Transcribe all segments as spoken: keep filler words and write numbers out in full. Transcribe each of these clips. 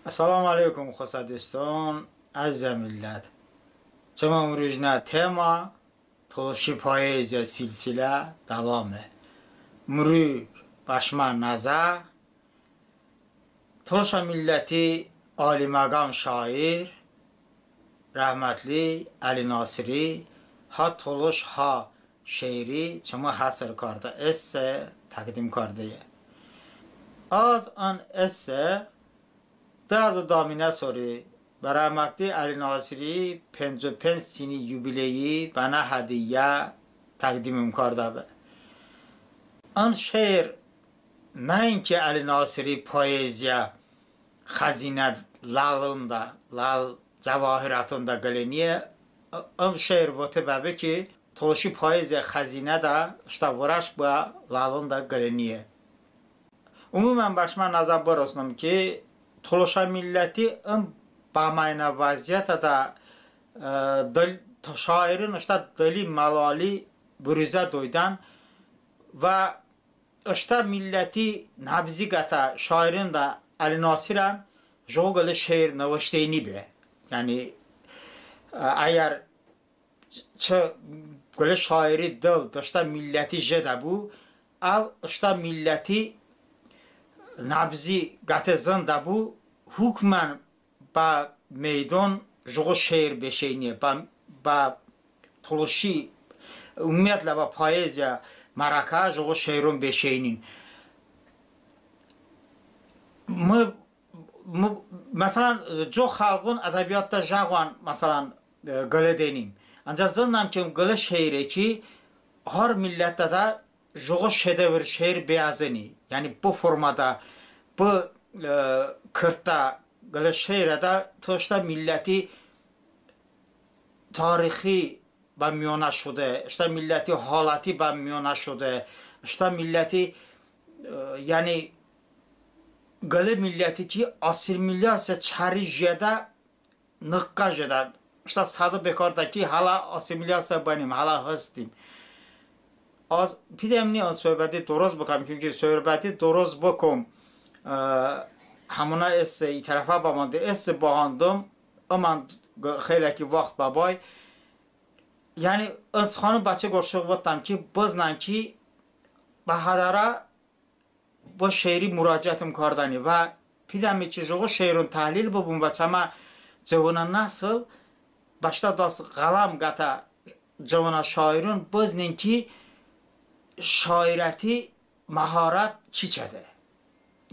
Əssəlamu əleykum, xosə duston, əzizə millət. Çəmə ımrujnə tema tolışi poeziya silsilə dəvome. Imruj bəşmə nəzə tolışə milləti aliməqam şair rəhmətli Əli Nasiri ha tolış, ha şeiri çımı həsr kardə esse təqdim kardeye. Az ın esse dı həzo daminə sori bə rəhmətli Əli Nasiri penco penc sini yubileyi bənə hədiyyə təqdimım kardəbe. In şeir nəinki Əli Nasiri poeziya xəzinə ləlondə, ləl cəvahiratonədə qıləyniye. In şeir vote bəbe ki, tolışi poeziya xəzinədə ıştə vırəş bıə ləlondə qıləyniye. Umumən bəşmə nəzə bırosnım ki, tolışə milləti ın bəməynə vəziyyətədə şairin ıştə dıli məlali bıruzə doydən və ıştə milləti nəbzi qətə şairınədə Əli Nasirən jıqo qılə şeir nıvışteyni be. Yəni əgər çı qılə şairi dıl dıştə milləti jedəbu, əv ıştə milləti nəbzi qəte zındəbu, hukmən bə meydon jıqo şeir beşeyniye, bə tolışi, umumiyyətlə bə poeziya mərəkə jıqo şeiron beşeynin. Mı, mı, məsələn, co xəlqon ədəbiyyatədə jəqoən, məsələn, qılə denim. Əncəx zındəm ki, qılə şeire ki, har millətədə jıqo şedevr şeir be əzıni. Yəni bı formədə, bı kırtə qılə şeirədə tı ıştə milləti tarixi bə miyonə şudə, ıştə milləti haləti bə miyonə şudə, ıştə milləti, yəni qılə milləti ki, assimilyasiya çəri jedə nıqqə jedə, ıştə sədo bekardə ki, hələ assimilyasiya bənim, hələ hıstim. Az pidəmni ın sohbəti dıroz bıkəm, çünki sohbəti dıroz bıkəm, həmonə esse i tərəfə bəmande, esse bəhandım, ımən xeyləki vaxt bəbay. Yəni ın sıxani bəçəy qorə votdəm ki, bızınən ki, bə hədərə bı şeiri muraciətım kardəni və pidəme ki, jıqo şeiron təhlil bıbun və çəmə cıvonə nəsıl bəştə dast qələm qətə cıvonə şairon bızının ki, şairəti məharət çiçəde.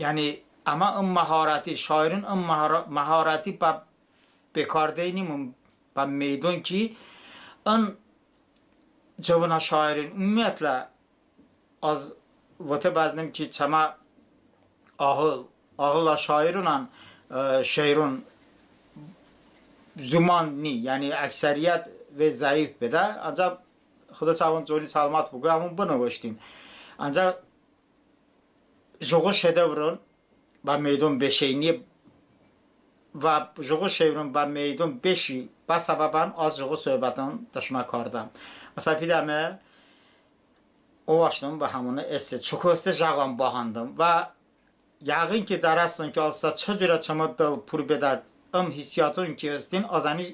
Yəni əmə ın məharəti, şairon ın məharəti bə bekardəynim bə meydon ki, ın cıvonə şairon umumiyyətlə az vote bəzınim ki, çəmə ağıl, ağılə şaironən şeiron zuman ni, yəni əksəriyyət ve zəif bedə. Əncəx Xıdo çəvon coni səlomət bıko, əvon bınıvıştin. Əncəx jıqo şedevron bə meydon beşeyniye və jıqo şeiron bə meydon beşi bə səbəbən az jıqo sohbəton de şımə kardəm. Isə pidəme ovaştım bə həmonə esse, çoko esse jəqoən bəhandım və yəğin ki dərəsdon ki, az ısə çı curə çımı dıl pur bedə ım hissiyoton ki hestin, az əni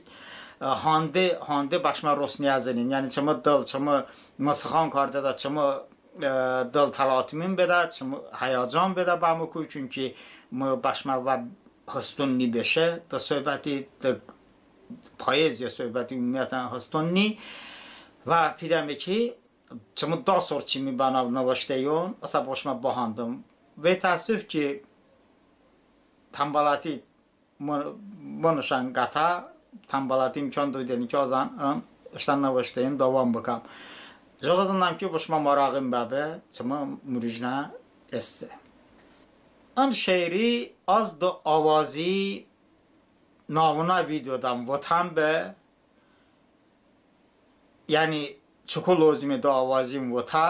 hande, hande bə şımə rosniye əzınim. Yəni çımı dıl, çımı, mı sıxan kardedə, çımı dıl təlatümon bedə, çımı həyəcan bedə bəmıku, çünki mı bə şımə və hıston ni beşe de sohbəti, de poeziya sohbəti umumiyyətən hıston ni. Və pidəme ki, çımı da sor çımi bənav nıvışteyon, ısə bə şımə bəhandım. Ve təəssuf ki, tənbələti mı nışon qətə, tənbələti imkon doydəni ki, azən ım ıştən nıvışteyon dəvom bıkəm. Jıqo zındəm ki, bə şımə marağin bəbe çımı ımrujnə esse. In şeiri az de avazi navnə videoədən votəm be, yəni çoko lozime de avazim votə.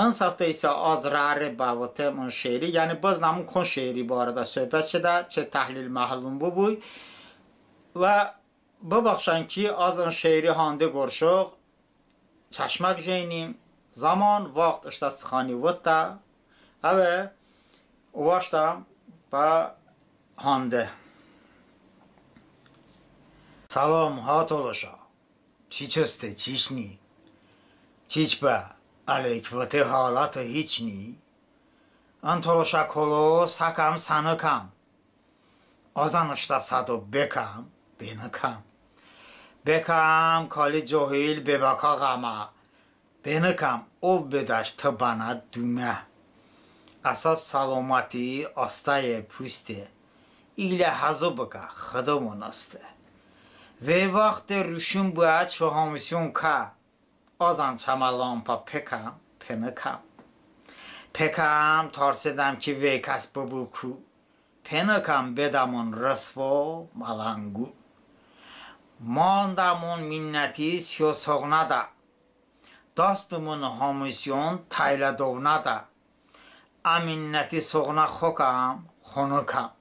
In səftə isə az rəre bəvotem ın şeiri, yəni bızınəmon kon şeiri barədə sohbət şedə, çəy təhlil məlum bıbu. Və bıbaxşən ki, az ın şeiri hande qorə çəşmək jəynim, zəmon, vaxt ıştə sıxani votdə. Əve ovaştəm bə Hande. Səlom, ha tolışə. Çiç heste, çiç ni? Çiç bə, əleyk votə halətı hiç ni? Ən tolışə kolo səkəm, sənıkəm. Azən ıştə sədo bekəm, benıkəm. Bekəm kali cohil bebəkə ğəmə. Benıkəm, ov bedəş tı bənə dumə. Əsas səloməti astəye puste. İqlə həzo bıkə, Xıdo mınıste. Ve vaxte ruşun bıə çı hamusyon kə. Azən çəmə lampə pekəm, penıkəm. Pekəm, tarsedəm ki, vey kəs bıbu ku. Penıkəm, bedəmon rısvo, mələnqu. Mandəmon minnəti siyo soğnədə. Dastımon hamusyon təylə dovnədə. Ə minnəti soğnə xokəm, xonıkəm.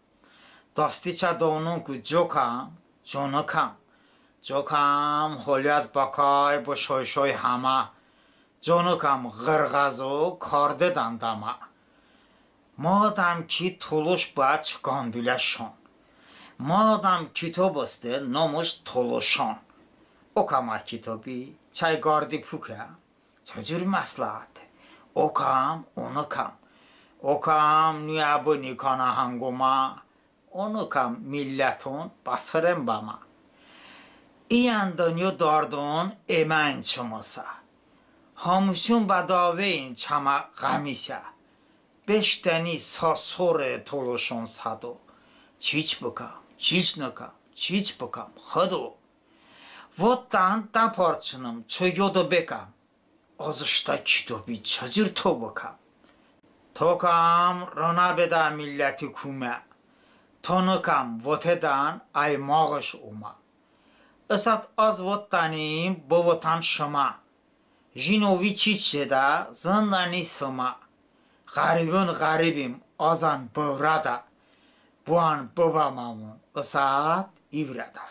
Dasti çə dovnonku cokəm, conıkəm. Cokəm, holyət bəkəy bı şoy-şoy həmə. Conıkəm, ğırğəzo kardedən dəmə. Madəm ki tolış bə çı qandulə şon. Madəm kitob heste nomış Tolışon. Okəm ə kitobi, çəy qardi pukə. Çı cur məsləhəte? Okəm, onıkəm. Okəm, nuyə bıni kanə hənqomə. Onıkəm, milləton bəsıren bəmə. İyən dınyo dardon eməyn çımısə. Hamusyon bə daveyn çəmə ğəmisə. Beşdəni sa sore tolışon sədo. Çiç bıkəm, çiç nıkəm, çiç bıkəm, Xıdo. Votdən dəparçınım, çı yodo bekəm. Az ıştə kitobi çı cur to bıkəm? To kəm rınə bedə milləti kumə. To nıkəm votedən əy mağış omə. Isət az votdənim, bıvotən şımə. Jinovi çiç jedə zındəni sımə. Ğəribon ğəribim, azən bıvrədə. Boən bıbəməmon ısət i vırədə.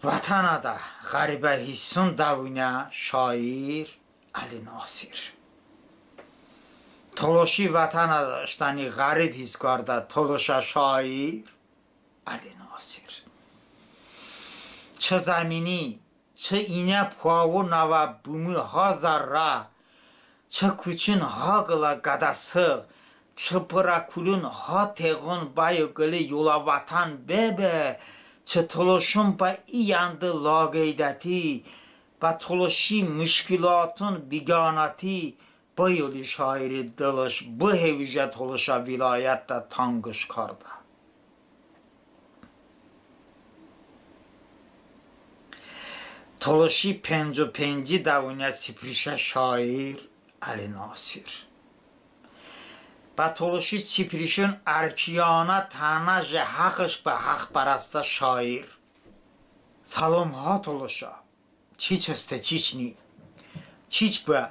Vətənədə ğəribə hisson dəvonə şair Əli Nasir. Tolışi vətənədə ıştəni ğərib his kardə tolışə şair Əli Nasir. Çı zəmini, çı inə poəvo nəvə bumi ha zərrə, çı kuçon ha qılə qədə sığ, çı bırə kulon ha teğon bəyo qılə yolə vətən bebe, çı tolışon bə iyəndı laqeydəti, bə tolışi muşkiloton biqanəti, bı yoli şairi dılış bı hevijə tolışə vilayətədə tanqış kardə. Tolışi penco penci dəvonə siprişə şair Əli Nasir. Bə tolışi siprişon ərkiyanə tənə je həxış bə həxpərəstə şair. Səlom ha tolışə. Çiç heste, çiç ni? Çiç bə,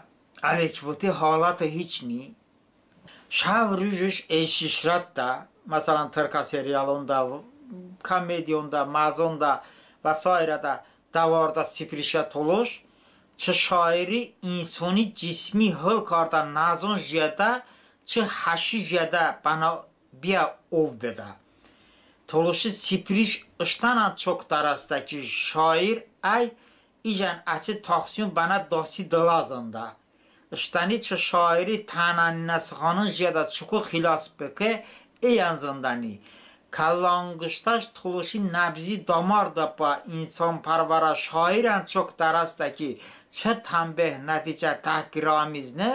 əleyk votə halətı hiç ni? Şəv rujış eşşişrətədə, məsələn, tırkə serialonədə, komediyonədə, məzonədə və sairədə dəvardə siprişə tolış, çı şairi insoni cismi hıl kardə nəzon jiyədə, çı həşi jiyədə bənə biyə ov bedə. Tolışi sipriş ıştənən çok dərəstə ki, şair əy ijən əçəy taxsiyon bənə dasi dılə zındə. Iştəni çı şairi tənəninə sıxanon jiyədə çoko xilas bıkə, iyən zındəni. Kəllə anqıştəş tolışi nəbzi damardə bə insonpərvərə şairən çok dərəstə ki, çı tənbeh nəticə təhqiramiz ne,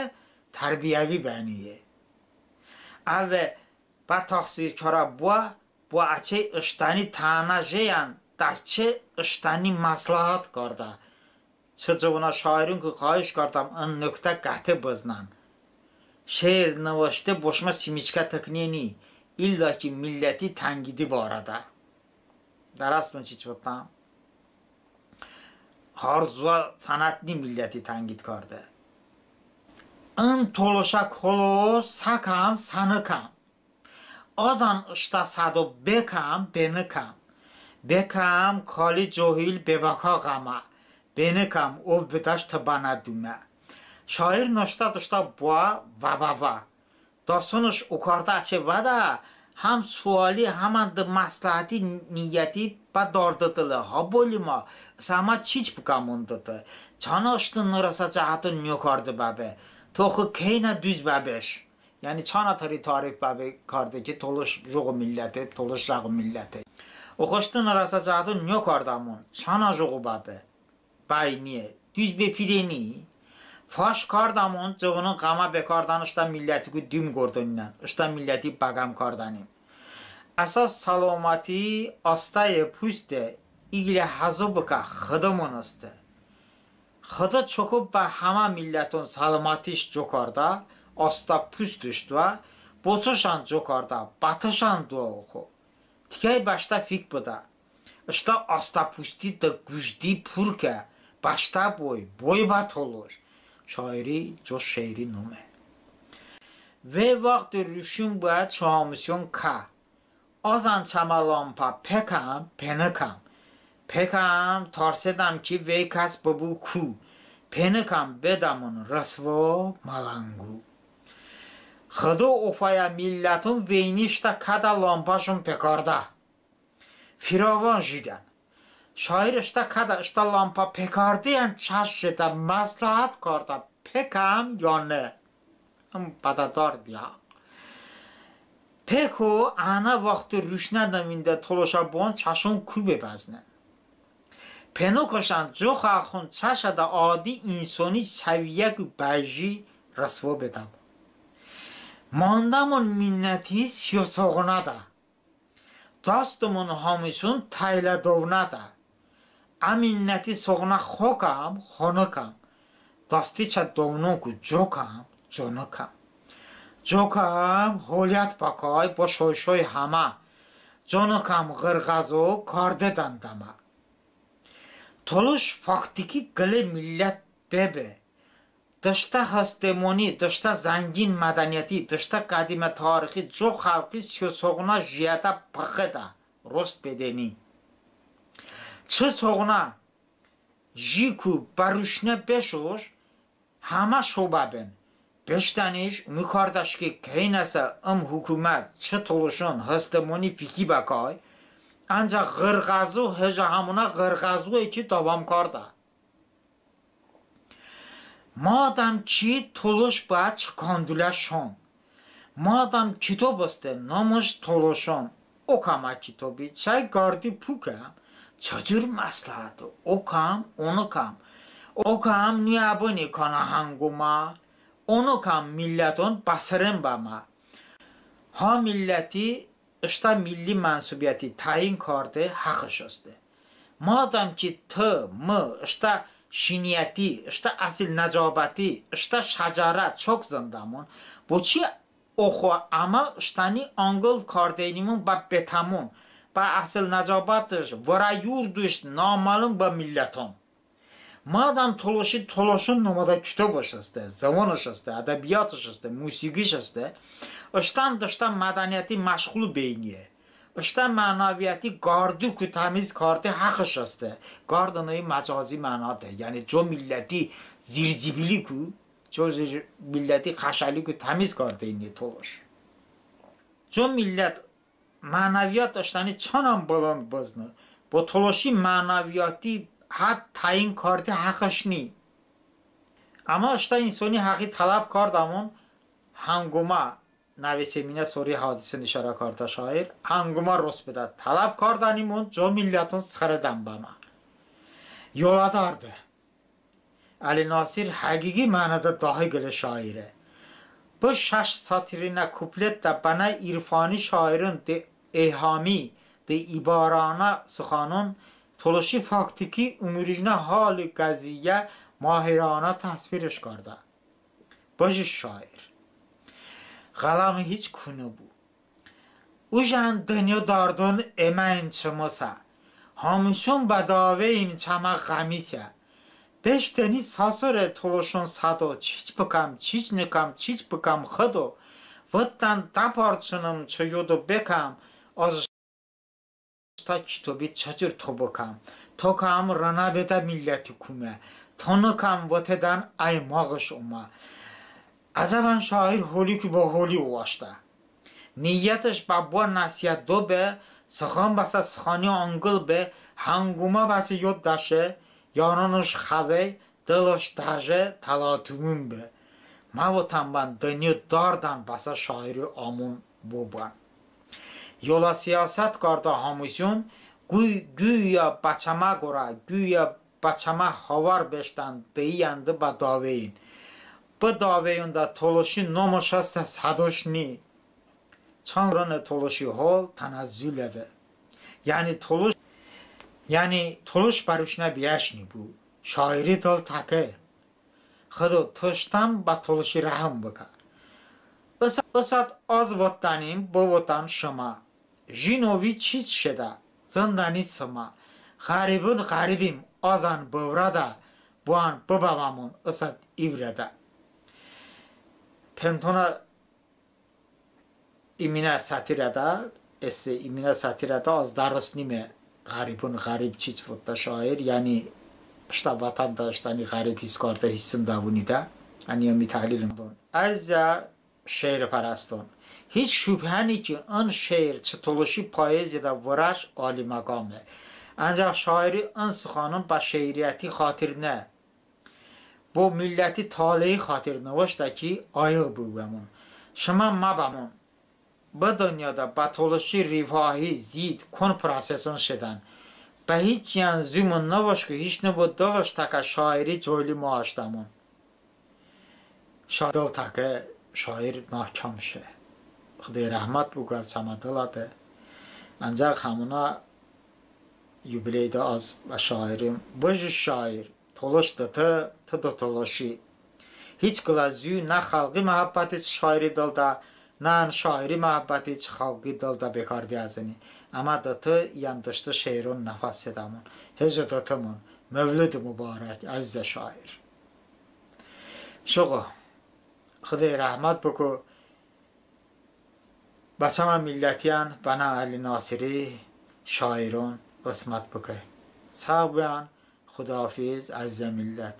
tərbiyəvi bəniye. Əve bə təxsirkarə boə, boə əçəy ıştəni tənə jeyən dəçəy ıştəni məsləhət kardə. Çı cıvonə şaironku xahiş kardəm ın nıktə qəte bıznən. Şeir nıvışte bo şımə simiçkə tıkniye ni, illa ki milləti tənqidi barədə. Dərəston çiç votəm? Har zoə sənət ni milləti tənqid karde. In tolışə kolo səkəm, sənıkəm. Azən ıştə sədo bekəm, benıkəm. Bekəm kali cohil bebəkə ğəmə. Benıkəm ov bıdəş tı bənə dumə. Şair nıştə dıştə boə və bə və. Dastonış okardə əçəy vədə, həm suali, həmən de məsləhəti niyəti bə darde dılə. Ha, boliymə, ısə əmə çiç bıkəmon dıtı? Çanə ıştı nırəsə cəhəton niyo karde bəbe? Toxı keynə duz bəbeş? Yəni çanə tı ri tərif bəbe karde ki, tolış jıqo milləte, tolış jıqo milləte? Oxo ıştı nırəsə cəhəton niyo kardəmon, çanə jıqo bəbe? Bəyniye, duz bepidəni. Faş kardəmon, cıvonon ğəmə bekardəni ıştə millətiku dum qordəninən, ıştə milləti bə ğəm kardəni. Əsas səloməti astəye puste, iqlə həzo bıkə, Xıdomon heste. Xıdo çoko bə həmə milləton səlomətiş co kardə, astə pustış doə, bo çəşən co kardə, bə çəşən doə oxo. Tikəy bəştə fik bıdə. Iştə astə pusti de qujdi pur kə, bəştə boy, boy bə tolış. Şairi co şeiri nome. Vey vaxti ruşin bıə, çı həmıson kə. Azən çəmə lampə pekəm, penıkəm. Pekəm, tarsedəm ki, vey kəs bıbu ku. Penıkəm, bedəmon rısvo, mələnqu. Xıdo ofəyə milləton veyni ıştə kədə lampəşon pekardə. Firavon jidən. Şair ıştə kədə ıştə lampə pekardeyən çəş jedə, məsləhət kardə, pekəm ya ne? Im bədə dardiyə. Peko, ənə vaxti ruşnə nıvində tolışə bıvon çəşon ku bebəznen. Penıkoşən co xəlxon çəşədə adi insoni səviyyəku bə ji rısvo bedəmon. Mandəmon minnəti siyo soğnədə. Dastımon həmıson təylə dovnədə. Ə minnəti soğnə xokəm, xonıkəm. Dasti çə dovnonku cokəm, conıkəm. Cokəm, holət bəkay bo şoy-şoy həmə. Conıkəm, ğırğəzo kardedən dəmə. Tolış faktiki qılə millət bebe. Dıştə hıstemoni, dıştə zəngin mədəniyyəti, dıştə qədimə tarixi co xəlqi siyo soğnə jiyədə bıxedə, rost bedəni. Çı soğnə jiku bə ruşnə beşoş, həmə şo bəben. Beşdəniş, umu kardəş ki, keynəsə ım hukumət çı tolışon hıstemoni fiki bəkay, əncəx ğırğəzo hıcə həmonə ğırğəzoye ki, dəvom kardə. Madəm ki tolış bə çı kandulə şon, madəm kitob hıste nomış Tolışon, okəm ə kitobi, çəy qardi pukəm, çı cur məsləhəto, okəm, onıkəm, okəm, nuyə bıni kanə hənqomə, onıkəm, milləton bəsıren bəmə. Ha milləti ıştə milli mənsubiyyəti təyin karde həxış hıste. Madəm ki tı, mı, ıştə şiniyəti, ıştə əsil nəcabəti, ıştə şəcərə çok zındəmon, boçi oxo əmə ıştəni anqıl kardeynimon bə betəmon, bə əsil nəcabətış, vırə yurdış naməlum bə milləton. Madəm tolışi tolışon nomədə kitobış hıste, zıvonış hıste, ədəbiyyotış hıste, musiqiş hıste, ıştən dıştə mədəniyyəti məşğul beyniye. Iştə mənəviyyəti qardiku təmiz karde həxış hıste. Qardi ınıy məcazi mənoədə, yəni co milləti zirzibiliku, co zir-, milləti xəşəliku təmiz kardeyniye tolış. Co millət mənəviyyot ıştəni çanən bılınd bızını, bo tolışi mənəviyyoti həd təyin karde həxış ni. Əmə ıştə insoni həxi tələb kardəmon, hənqomə nəveseminə sori hadisin işarə kardə şair, hənqomə rost bedə, tələb kardənimon co milləton sıxıredən bəmə. Yolə darde. Əli Nasir həqiqi mənoədə dahi qılə şaire. Bı şəş satirinə kupletədə bənə irfani şairon de eyhami, de ibaranə sıxanon tolışi faktiki umurujnə hali qəziyyə mahiranə təsvirış kardə. Bıjı şair. Ğələmi hiç ku nıbu. Ujən dınyo dardon eməyn çımısə, həmıson bə daveyin çəmə ğəmisə. Beşdəni sasore tolışon sədo, çiç bıkəm, çiç nıkəm, çiç bıkəm Xıdo. Votdən dəparçınım çı yodo bekəm, az ıştə kitobi çı cur to bıkəm. To kəm rənə bedə milləti kumə. To nıkəm votedən əy mağış omə. Əcəbən şair holiku bo holi ovaştə. Niyətış bə boə nəsihət dobe, sıxan bəsə sıxani anqıl be, hənqomə bəçəy yod dəşe, yaronış xəvey, dılış dəje, təlatımon be. Məvotən bən dınyo dardən bəsə şairi amon bıbən. Yolə siyasət kardə həmıson, quy-, quya bə çəmə qorə, quya bə çəmə havar beşdən, dıy yəndı bə daveyin. Bı daveyonədə tolışi nomış heste, sədoş ni. Çan rone tolışi hol tənəzzul eve. Yəni tolış, yəni tolış bə ruşnə biyəş ni bu. Şairi dıl təke. Xıdo, tı ıştən bə tolışi rəhm bıkə. Is-, ısət az votdənim, bıvotən şımə. Jinovi çiç şedə, zındəni sımə. Ğəribon ğəribim, azən bıvrədə, boən bıbəməmon ısət i vırədə. Pentonə iminə sətirədə, esse iminə sətirədə az dərıst nime ğəribon ğərib çiç votdə şair, yəni ıştə vətənədə ıştəni ğərib his kardə, hissın dəvonidə, əni ımi təhlilım don. Əzizə şeirpərəston, hiç şubhə ni ki, ın şeir çı tolışi poeziyadə vırəş ali məqame. Əncəx şairi ın sıxanon bə şeiriyyəti xatir ne, bo milləti taleyi xatir nıvıştə ki, ayığ bıbəmon. Şımə məbəmon. Bı dınyoədə bə tolışi rifahi zid kon proseson şedən. Bə hiç yən zumon nıvışku, hiç nıbu dılış təkə şairi coyli moəşdəmon. Şa-, dıl təke, şair nakam şe. Xıdo rəhmət bıkə çəmə dılədə. Əncəx həmonə yubileydə az bə şairim: bıjı şair, tolış dı tı, tı dı tolışi. Hiç qılə zu nə xəlqi məhəbbəti çı şairi dıldə, nə ın şairi məhəbbəti çı xəlqi dıldə bekarde əzıni. Əmə dı tı iyən dıştı şeiron nəfəs sedəmon. Hejo dı tımon. Mövludi mubarək, əzizə şair. Şoğo, Xıdo rəhmət bıko, bə çəmə millətiyən bənə Əli Nasiri şairon ğısmət bıkə. Sağ bıbən, xudahafiz, əzizə millət.